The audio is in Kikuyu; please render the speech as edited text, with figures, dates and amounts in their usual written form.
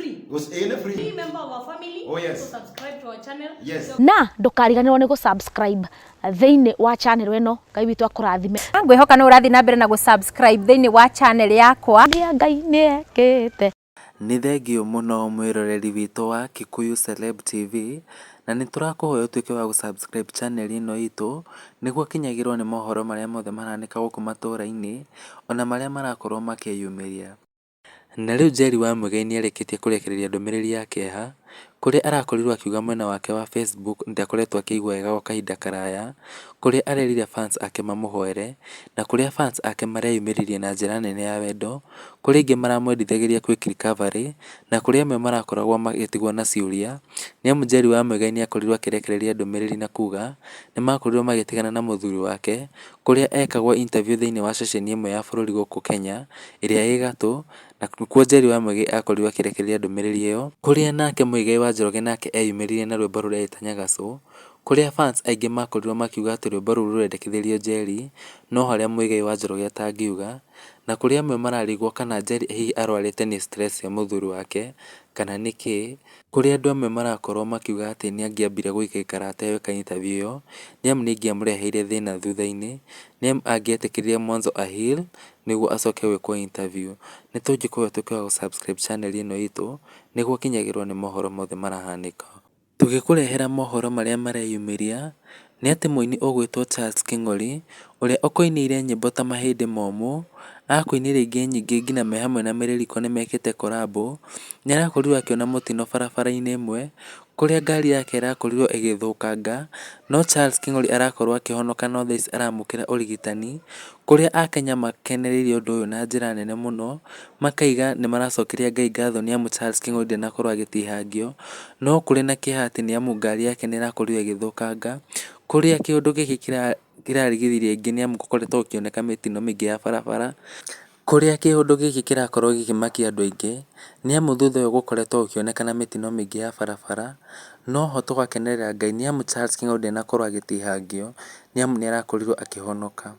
Free. Ĩĩ nĩ free. Be member of our family. Oh, yes. So subscribe to our channel. Yes. Na ndũkariganĩrwo nĩ gũ-subscribe thĩinĩ wa channel ĩno. Ngai witũ akũrathime. Ngwĩhoka nĩ ũrathiĩ na mbere na gũ-subscribe thĩinĩ wa channel yakwa. Nĩa Ngai nĩ ekĩte. Nĩ thengiũ mũno mwĩroreri witũ wa Kikuyu Celeb TV, na nĩ tũrakũhoya ũtuĩke wa gũ-subscribe channel ĩno itũ, nĩguo ũkinyagĩrwo nĩ mohoro marĩa mothe mahanĩka gũkũ matũra-inĩ, ona marĩa marakorwo makĩyumĩria. Na rĩu Njeri wa Muigai nĩ arĩkĩtie kũrekereria ndũmĩrĩri ya kĩeha, kũrĩa arakorirwo akiuga mwena wake wa Facebook ndakoretwo akĩigua wega gwa kahinda karaya, kũrĩa arerire fans ake mamũhoere, na kũrĩa fans ake mareyumĩririe na njĩra nene ya wendo, kũrĩ aingĩ maramwendithagĩria quick recovery, na kũrĩ amwe marakoragwo magĩtigwo na ciũria, nĩamu Njeri wa Muigai nĩakorirwo akĩrekereria ndũmĩrĩri na kuga nĩmakorirwo magĩtigana na mũthuri wake, kũrĩa ekagwo interview thĩinĩ wa ceceni ĩmwe ya bũrũri gũkũ Kenya, ĩrĩa ĩ gatũ, na nĩkuo Njeri wa Muigai akorirwo akĩrekereria ndũmĩrĩri ĩyo, kũrĩa nake Muigai wa Njoroge nake eyumĩririe na rwĩmbo rũreĩta Nyagacũ, kũrĩa fans aingĩ makorirwo makiuga atĩ rwĩmbo rũu rũrendekithĩrio Njeri, no harĩa Muigai wa Njoroge atangiuga, na kũrĩa amwe mararigwo kana Njeri hihi arwarĩte nĩ stress cia mũthuri wake, kana nĩkĩ, kũrĩa andũ amwe marakorwo makiuga atĩ nĩangĩambire gũikaikara ategwĩka interview ĩyo, nĩamu nĩĩngĩamũreheire thĩna thutha-inĩ, nĩamu angĩetĩkĩrire mwanzo a heal nĩguo acoke gwĩkwo interview. Nĩ tũngĩkũhoya ũtuĩke wa gũ-subscribe channel ĩno itũ, nĩguo ũkinyagĩrwo nĩ mohoro mothe marahanĩka. Tũgĩkũrehera mohoro marĩa mareyumĩria, nĩ atĩ mũini ũgwĩtwo Charles Kĩng'ori, ũrĩa ũkũinĩire nyĩmbo ta Mahĩndĩ Momũ, akũinĩire ingĩ nyingĩ nginya me hamwe na Mĩrĩriko nĩmekĩte collabo, nĩarakorirwo akĩona mũtino barabara-inĩ ĩmwe, kũrĩa ngari yake ĩrakorirwo ĩgĩthũkanga, no Charles Kĩng'ori arakorwo akĩhonoka no thaa ici aramũkĩra ũrigitani, kũrĩa akenya makenereire ũndũ ũyũ na njĩra nene mũno, makaiga nĩ maracokeria Ngai ngatho nĩ amu Charles Kĩng'ori ndanakorwo agĩtihangio, no kũrĩ na kĩeha atĩ nĩ amu ngari yake nĩ ĩrakorirwo ĩgĩthũkanga, kũrĩa kĩũndũ gĩkĩ kĩrarigĩrĩria aingĩ nĩ amu gũkoretwo gũkĩoneka mĩtino mĩingĩ ya barabara, kũrĩa kĩũndũ gĩkĩ kĩrakorwo gĩkĩmakia andũ aingĩ, nĩ amu thutha ũyũ gũkoretwo gũkĩonekana mĩtino mĩingĩ ya barabara, no ho tũgakenerera Ngai nĩ amu Charles Kĩng'ori ndanakorwo agĩtihangio, nĩ amu nĩ arakorirwo akĩhonoka.